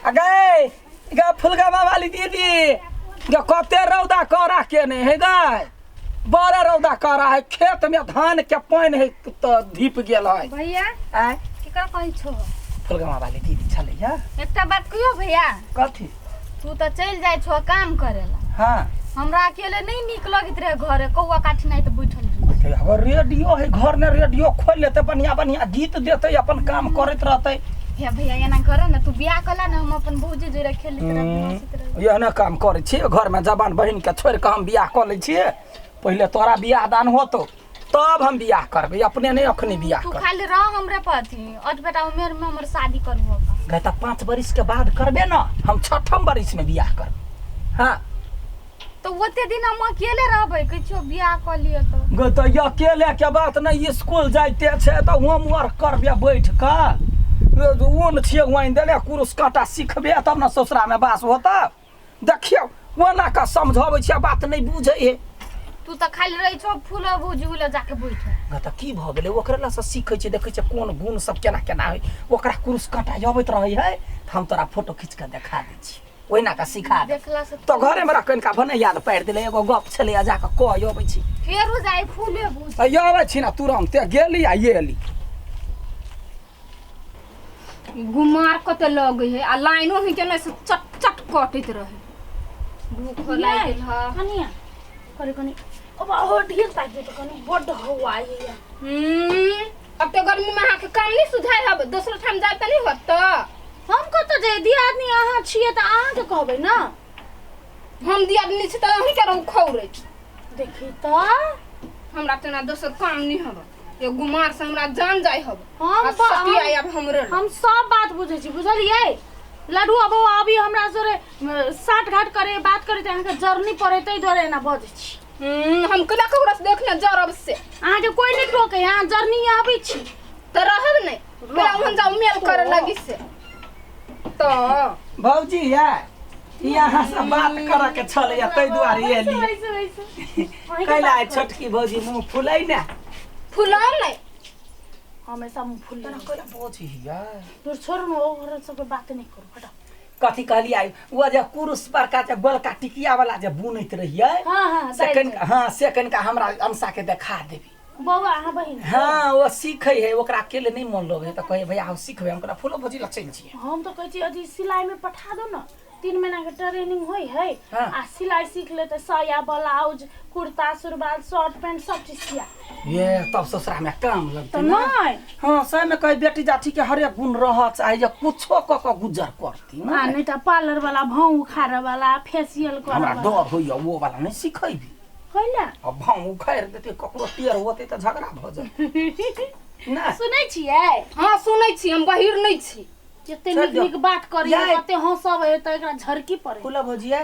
आ गै गे फुलगमा वाली दीदी गे कते रौदा करा के नहीं है गै बड़ा रौदा करा है खेत में धान के पानि है तऽ धीप गेल है भैया आय केकरा कहै छो फुलगमा वाली दीदी छलैया एकटा बात कहियो भैया कथी तू तऽ चलि जाइ छो काम करे ला हाँ हमरा अकेले नहीं नीक लगैत रहे घरे कौआ काठी नहीं तऽ बैठल रही। अगर रेडियो है घर में रेडियो खोल लेते बढ़िया बढ़िया गीत देते अपन काम करैत रहते हे भैया एना कर ने तू बियाह कला ने हम अपन भौजी जोड़े खेलैत रहबी हँसैत रहबी यह ने काम करै छियै घरमे जवान बहिनके छोड़ि कऽ हम बियाह कऽ लै छियै पहिले तोरा बियाह दान होतौ तब हम बियाह करबै अपने नहि अखनी बियाह तू करबै खाली रह हमरे पति अठ बेटा उमेर में हमर शादी करबो गए तऽ 5 बरिस के बाद करबे न हम छठम बरिस में बियाह करबै हाँ तो ओते दिन हम अकेले रहबै किछो बियाह कऽ लिअ तऽ गो तऽ अकेले के बात नहि स्कूल जाइते छै तऽ होमवर्क करबे बैठ कऽ ऊन छियै वाइन देले कुरुस काँटा सिखबे तब ने ससुरामे बास होता देखियौ ओना कऽ समझाबै छियै बात नहि बुझै हे तू तऽ खाली रहै छौ फूल भौजी उले जाके बैठ ग तऽ की भऽ गेलै ओकरे लए से सीखै छियै देखै छियै कोन गुण सब केना केना होइ ओकरा कुरुस काँटा अबैत रहै है तऽ हम तोरा फोटो खींच कऽ देखा दै छी ओहिना कऽ सिखा दे देखला से तऽ घरेमे रह कनिका भने याद पारि देलै एगो गप छलैए जाकऽ कह अबै छी फेरो जाय फूले भौजी आ अबै छी ने तुरन्ते गेली आ एली गुमार कते लगै है आ लाइनो ही के नहि से चट चट कटैत रहे भूख लागि गेल ह कनिया करे कनि अब हो ढील ताकि दे तो कनि बड्ड हवा आइए हम्म, अब तो गर्मी में अहाँके काम नहीं सुझाय हब दोसर ठाम जाय तऽ नहीं होत तऽ हम कतऽ जाय दियादनी अहाँ छियै तऽ अहाँके कहबै ने हम दियादनी छी तऽ अहीं के रहू खौरे देखी तऽ हमरा तेना दोसर काम नहीं हब ये गुमार से हमरा जान जाय हब हम आ ब- सटिया हम- आब हमरे लग। हम सब बात बुझै छी बुझलियै लड्डू अब अभी हमरा जोरे साठ घाट करे बात करे तऽ अहाँके जरनी पड़े ताहि दुआरे एना बजै छी हम केना ककरो से देखने जरब से अहाँके कोइ नहि टोके अहाँ जरनी आबै छी तऽ रहब नहि केना ओहन जाउ मेल करे लगी से तऽ भौजी यै ई अहाँ से बात करऽ के छलैया ताहि दुआरे एली बैसू बैसू कैला आइ छोटकी भौजी मुँह फुलै ने फुलाउ नहि हमेशा मुँह फुल तोरा कैला बजै हियै दूर छोड़ू ने ओकरा सबके बात नहि करू हटाउ कथी कहलियै ओ जे कुरुस बड़का जे गोलका टिकिया वाला जे बुनैत रहियै हाँ हाँ से दालि कनिका हाँ से कनिका हमरा अंशा के देखा देबी बौआ अहाँ बहिन हाँ ओ सीखै है ओकरा अकेले नहीं मन लगै है तऽ कहै भैया हम सीखबै हम कहलियै फूलो भौजी लग चलि जियै हम तऽ कहै छी अथी सिलाइमे पठा दो ने 3 महीना के ट्रेनिंग होइ है हाँ। आ सिलाई सीख लेते साया ब्लाउज कुर्ता सुरवाल शर्ट पैंट सब चीज सिया ये तब ससुरा में काम लगतै तऽ ने नहि हाँ सही में कहे बेटी जाति के हरेक गुण रह चाहे जे कुछो कऽ कऽ गुजर करती आ ने नहि तऽ पार्लर वाला भाव उखाड़े वाला फेशियल करे हमरा वाला डर होइया वो वाला नहीं सिखेबी कैला अब भाव उखाड़ि देतै ककरो टेर होतै तऽ झगड़ा भऽ जाय नहि सुनै छियै हँ सुनै छी हम बहिर नहि छी जते चल नीक जाओ। नीक बात करी जाय। कते हंसब है तऽ एकरा झरकी पड़े फूला भौजिया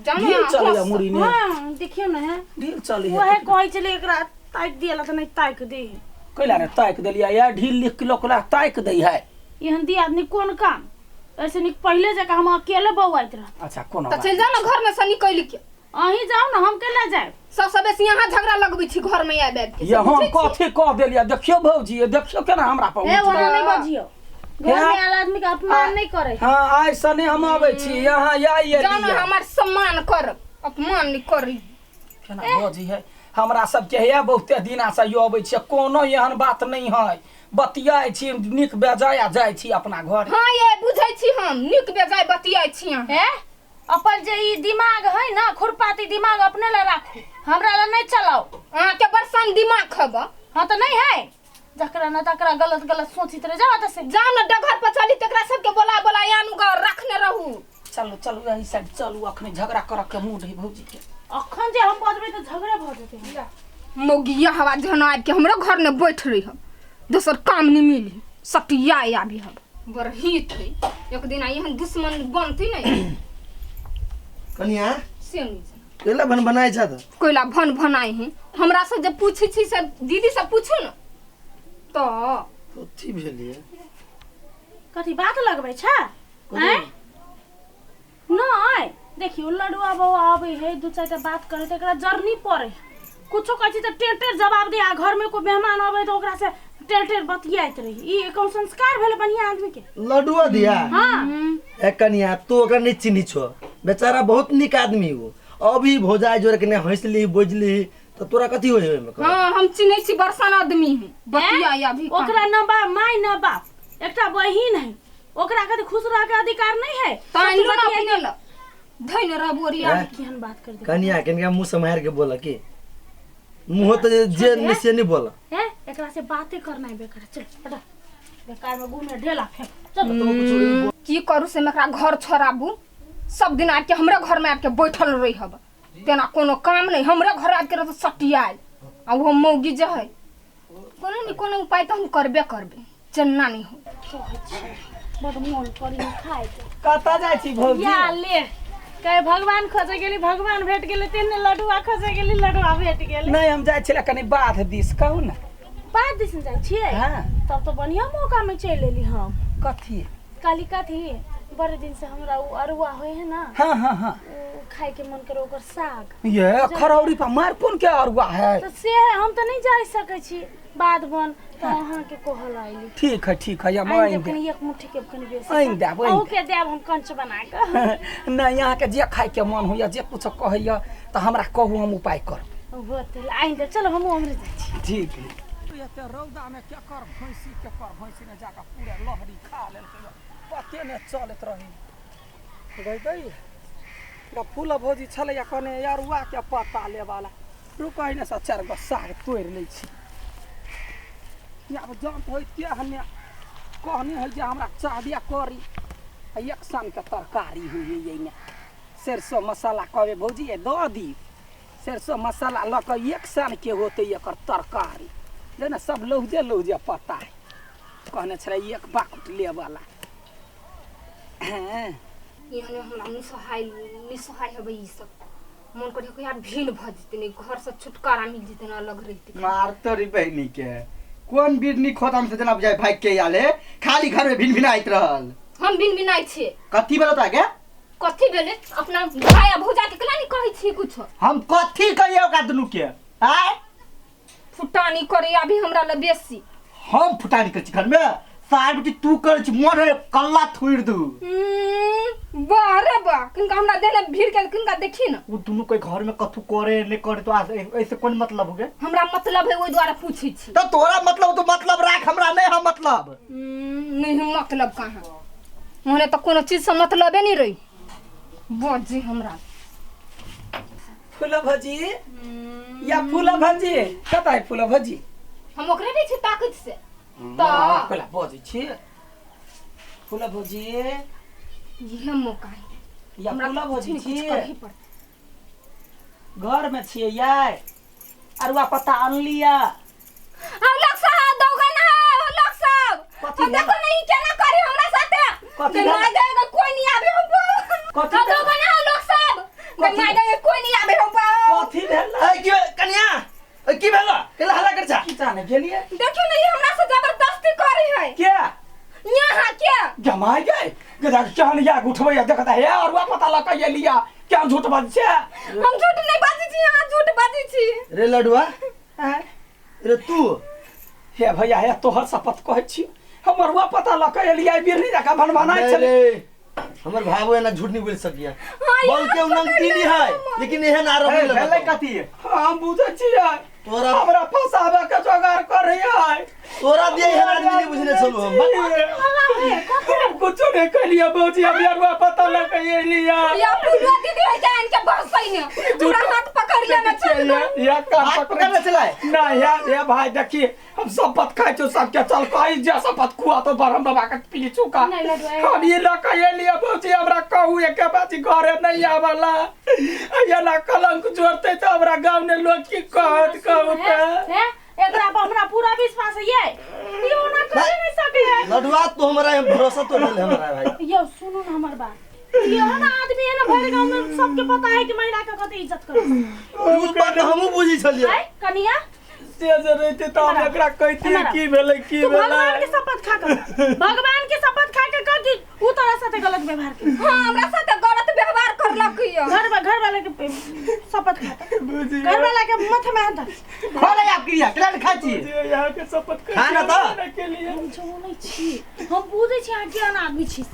जानो ढील अहाँ चलैया हँस- मुड़ी ने हाँ देखियौ ने है ढील चलै वहे है कहै छलै एकरा ताकि दिएला तऽ नहि ताकि दे कैला ने ताकि देलियै या ढील लिख के लोक ताकि दै है एहन दियादनी कोन काम ऐसे नीक पहिले जकाँ हम अकेले बौआइत रह अच्छा कोनो तऽ बात चलि जाउ ने घरमे सँ निकलि के अहीं जाउ ने हम केला जायब सबसँ बेसी अहाँ झगड़ा लगबै छी घरमे आबि आबि के ये हम कथी कह देलियै देखियौ भौजी ये देखियौ केना हमरा पर ए उठल। ओना नहि बजियौ घर में आयल आदमी के अपमान नहि करे हाँ आइ सने हम आबै छी यहाँ आइए जाउ ने हमर सम्मान कर अपमान नहि करी केना बजी है हमरा सबके है बहुते दिना से यो अबै छियै कोनो एहन बात नहि है बतियाइ छी नीक बेजाय आ जाइ छी अपना घर हाँ ये बुझै छी हम नीक बेजाय बतियाइ छी अहाँ ए अपन जे ई दिमाग है ना खुरपाती दिमाग अपने ला राखू हमरा ला नहीं चलाओ अहाँके बड़ सन दिमाग खब हाँ तो नहीं है जकरा ना तकरा गलत गलत सोचित रह जाओ तऽ से जाउ ने डगर पर चली तकरा सबके बोला बोला आनू ग रखने रहू चलू चलू एही साइड चलू अखने झगड़ा करऽ के मूड है भौजी के अखन जे हम बजबै तऽ झगड़े भऽ जेतै हमरा मौगिया हवा जहन आबि के हमरो घर ने बैठ रही हम दोसर काम नहीं मिली सटिया आबी हम बरहित है एक दिन एहन दुश्मन बनती नहीं कनिया से नहीं जाने। केला भन बनाए छ त कोयला भन भनाई है हमरा से जब पूछै छी से दीदी से पूछू ने तो कथी भेलिए कथी बात लगबै छ आँय नहि देखियौ लडुआ बौआ अबै है दू चारिटा बात करे तऽ एकरा जरनी पड़े कुछो कहै छी तऽ टेढ़ टेढ़ जवाब दे आ घरमे कोइ मेहमान अबै तऽ ओकरा से टेढ़ टेढ़ बतियाइत रही। ई कोन संस्कार भेल बढ़िया आदमी के? लडुआ दिया? हाँ। ए कनिया, तू ओकरा नहीं चिन्ही छो, बेचारा बहुत निक आदमी हो। अभी भोजाई जोरे के नहीं हंसली बोजली तो तोरा कथी होय ओहिमे? हाँ, हम चिन्है छी, बरसान आदमी है बतिया अभी। ओकरा न बा माय न बाप, एकटा बहिन है, ओकरा कथी खुश रह के अधिकार नहीं है? ताइन ना अपने ल धैन रहबो रिया। केहन बात कर दे कनिया, कनिया मुंह सम्हार के बोला की मुंह तो जे नहीं से नहीं बोला है, एकरा से बातें करना है बेकार। चल हटा, बेकार में घूमे ढेला फेंक। चल की करू से एकरा घर छोड़ाबू? सब दिन आके हमरा घर में आके बैठल रही हब, तेना कोनो काम नहीं, हमरा घर आके रह सटियाल आ वो मौगी जे है। कोनो नहीं कोनो उपाय तो हम करबे करबे, चन्ना नहीं हो। बड़ मोन करी खाए के। कतऽ जाइ छी भौजी? या ले कहे भगवान खोजे गेली भगवान भेट गेले, तेने लडुआ खोजे गेली लडुआ भेट गेले। नहीं, हम जाइ छलै कनि बाध दिस, कहू ना। बाध दिस जाइ छियै? हाँ। तब तो बढ़िया मौका में चलि एली हम। कथी? काली कथी बड़े दिन से हमरा उ अरुआ होय है ना। हाँ हाँ हाँ, उ खाए के मन करे ओकर साग। ये खरौरी पर मार कोन के अरुआ है? तो से है, हम तो नहीं जा सकै छी बाध बन, तो अहाँ के कहल आइली। ठीक है ठीक है, हम आनि आनि देब देब। कनि एक मुट्ठी के कनि बेसी। आनि देब, आनि अहूँ के देब हम कंच बना के। नहीं, अहाँ के जे खाए के मन होइया, जे कुछ कहैया तो हमरा कहू, हम उपाय करब। होतै, आनि देब। चलो हमहूँ उम्हरे जाइ छी। ठीक है। एते रौदा में केकर भैंसी केकर भैंसी ने जाकर पूरा लहरी खा लेलकै, पते ने चलैत रही। गई गई फूल भौजी छलैया कने अरुआ के पत्ता लेवाला, रुक ने से 4 गो साग तोड़ि लै छी। आब जान होइते हने कहने है जे हमरा चाहबिया करी आ एक सन के तरकारी होइए एहिमे सरसो मसाला कहबै भौजी दऽ दी, सरसो मसाला लऽ कऽ एक सन के होतै एकर तरकारी, जेना सब लौजे लौजे पत्ता है। कहने छलै एक बाकुट लेवला। हाँ एहने हमरा निसहाय निसहाय हबै ई सब, मन करे कि यार भिन्न भ जेतै ने, घर से छुटकारा मिल जेतै ने, अलग रहितै। मार तोरी बहिनी के कोन बिरनी खोदाम से जना बुझाय भाग के आले, खाली घर में भिन भिनाइत रहल। हम भिन भिनाइ छियै? कथी भेल तोरा के? कथी भेलै? अपना भाई आ भौजा के केना नहीं कहै छियै कुछो? हम कथी कहियै ओकरा दुनू के? आय फुटानी करे अभी हमरा ल बेसी। हम फुटानी करै छी घर में? सार बेटी तू कर छी, मन रे कल्ला थुइर दू। वाह रे वाह, किनका हमरा देले भीड़ के किनका देखी ना। उ दुनू के घर में कथू करे नहीं करे तो ऐसे कोन मतलब हो गए? हमरा मतलब है ओइ द्वारा पूछै छी। तो तोरा मतलब तो मतलब राख, हमरा नहीं हम मतलब। नहीं मतलब कहाँ, मोने तो कोनो चीज से मतलबे नहीं रही बाजी हमरा। फूला भौजी या फूला भौजी कतऽ है फूला भौजी? हम ओकरे नहीं छी ताकत से तो फूला भौजी छी। फूला भौजी ये मौका है या फूला भौजी छी घर में छियै यार? अरुआ पत्ता अनलिया? हम लोग साहब दौगा ना, हम लोग साहब कथी देखो नहीं केना करी हमरा साथे, कथी मार देगा कोई नहीं आबे हम। कथी दौगा ना हम लोग साहब, मार देगा कोई नहीं आबे हम। कथी भेल? ए की कनिया, ए की भेल? केला हल्ला कर छा? की जाने गेलिए? देखियो नहीं हमरा से जबरदस्ती करी है। क्या यहाँ क्या जमाई गए गदा चाहन या उठबै देखता है अरुआ पत्ता लऽ के लिया, क्या झूठ बाजै छै? हम झूठ नहीं बाजै छी, अहाँ झूठ बाजै छी। रे लडुआ, रे तू हे भैया हे तोहर शपथ कहै छी, हम अरुआ पत्ता लऽ के एलियै बिरनी जकाँ भनभनाइ छलै। हमर भाबो एना झूठ नहीं बोल सकिया, बोल के उनंती नहीं है, लेकिन एहन आरोप नहीं भेलै कथी? हम बुझै छियै तोरा हमरा फसाबे के जोगार करैया, तोरा दिए एहन आदमी नहीं बुझने छलु हम। हम कुछो नहीं कहलियै भौजी, हम अरुआ पत्ता लऽ के एलियै। या फुलवा दीदी है जान के बसै ने पूरा हाथ पकड़ लेना चल या का हाथ पकड़ ले चलाए ना या या भाई देखिए हम शपथ खाइ छौ सबके, चल कहि जे शपथ खुआ तो ब्रह्म बाबा के पी चुका। हम ई लऽ के एलियै भौजी, हमरा कहू एके बाजी घरे नहीं आबला, एना कलंक जोड़तै तऽ हमरा गाँव ने लोग की कहत? कहू तऽ एकरा पर हमरा पूरा विश्वास है, ये ओना करे नहीं सके है। लडुआ तो हमरा भरोसा तो नहीं हमरा भाई। यो सुनू ना हमर बात, ये ना आदमी है ना भर गांव में सबके पता है कि महिला के कते इज्जत करे। उ बात हमहु बुझी छलियै कनिया से जे रहते तऽ हम एकरा कहितियै की भेलै की भेलै। भगवान के शपथ खा के, भगवान के शपथ खा के कह कि उ तोरा साथे गलत व्यवहार के। हां, हमरा साथे गलत व्यवहार करलक। घर घर वाले के शपथ खा। घर वाला के माथा में हाथ धर। खोले आप क्रिया केला खाइ छी यहाँ के शपथ खा ना तऽ। के लिए हम जो नहीं छी, हम बुझै छी अहाँ केहन आदमी छी।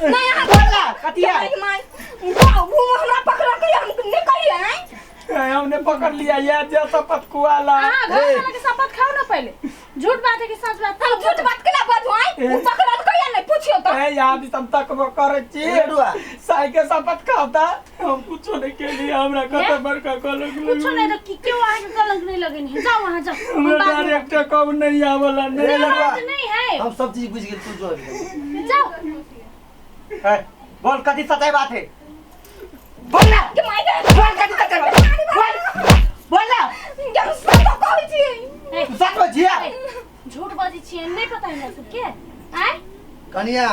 नहीं अहाँ बोल ना, कथी है? माय वाह, वो हमरा पकड़ के हम नहीं कहिए हैं हमने पकड़ लिया यार जे शपथ कुआला अहाँ घर वाला के शपथ खाओ ना पहले, झूठ बात है कि सच बात? हम झूठ बात केना बाजू आइ? उ पकड़ल कहिया नहीं पूछियो तो। ए यहाँ भी हम तक वो करे छी लडुआ। साई के शपथ खाता हम कुछो नहीं के लिए हमरा कत बड़का कलंक कुछो नहीं तो क्यों अहाँ के कलंक नहीं लगेनी है? जाओ वहाँ जाओ, हम हमरा बाद में- डायरेक्ट कब नहीं आवला नहीं रे लडुआ। बात नहीं है, हम सब चीज बुझ गेल, तू जो अभी। जाओ। ए, बोल कथी सच्चाई बात है, बोल ना। के माय दे। बोल कथी सच्चाई बात है? बोल बोल ना। हम सब तो कहै छी। ए, सच बजिया। झूठ बजै छियै नहीं पता हमरा सबके आय। कनिया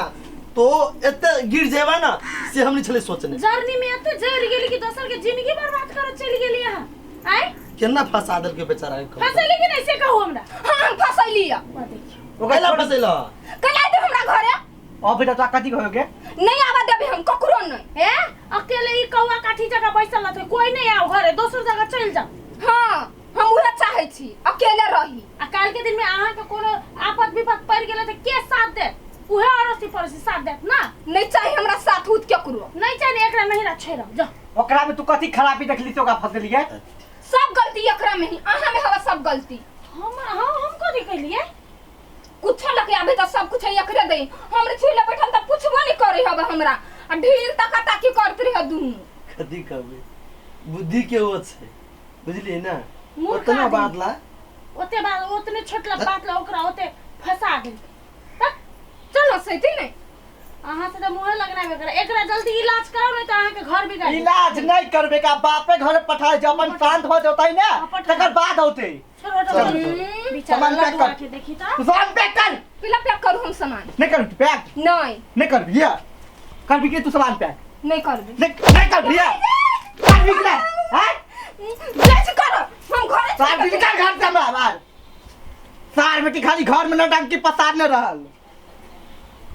तो एते गिर जेबा ना से हम नहीं छले सोचने। जर्नी में एते जरि गेली कि दोसर के जिंदगी बर्बाद करत चलि गेली अहाँ आय। केना फंसा देलकै बेचारा के? फसैली कि नहीं से कहू हमरा? हां हम फसैली। ओकरा कैला फसैला? कला दे हमरा घरे। अभी तो कथी कहो के? नहीं आवा देबे हम ककरो नहीं। ए अकेले ई कौआ काठी जगह बैसल रहते, कोई नहीं आओ घरे, दोसर जगह चलि जाओ। हां हम उहे चाहै छी, अकेले रही। आ काल के दिन में अहाँ के कोनो आफत विपत पड़ गेलै त के साथ देत? उहे अड़ोसी पड़ोसी साथ देत ना? नहीं चाही हमरा साथ उत केकरो नहीं चाही, एकरा नहीं रा छोड़ जाओ। ओकरा में तू कथी खराबी देखली से ओकरा फसलिए? सब गलती एकरा में ही, अहाँ में हवा सब गलती। हम हां हम कथी कहलिए? कुछो लके आबे त सब कुछ एकरे दे, हमरे छुइले बैठल त पुछबो नहीं करे हब हमरा, आ ढेर तका ताकी करत रहे दुनू। कथी कहबे, बुद्धि के ओ छै बुझलिए ना, मूर्ख ओतना आदमी। बात ला ओते बात ओतने छोटला बात ला ओकरा ओते फंसा गेल। चलो सैती नहीं अहाँ से त मुँह लगना बेकर, एकरा जल्दी इलाज कराओ नहीं त अहाँ के घर बिगाड़ देत। इलाज नहीं करबे का बापे घर पठा जे अपन शांत हो जतै ना हाँ, पठा। तकर बाद औते। छोड़ो चल, चल बेचारा सामान पैक लडुआ कर। के देखी त सामान पैक कर। पिला पैक करू हम सामान। नहीं कर पैक। नहीं नहीं कर भैया, कर भी के तू सामान पैक नहीं करबे। नहीं नहीं कर भैया, कर भी के हैं जाय कर हम घरे सार भी निकाल घर से हमरा बाहर। सार बेटी खाली घर में न डंकी पसारने रहल।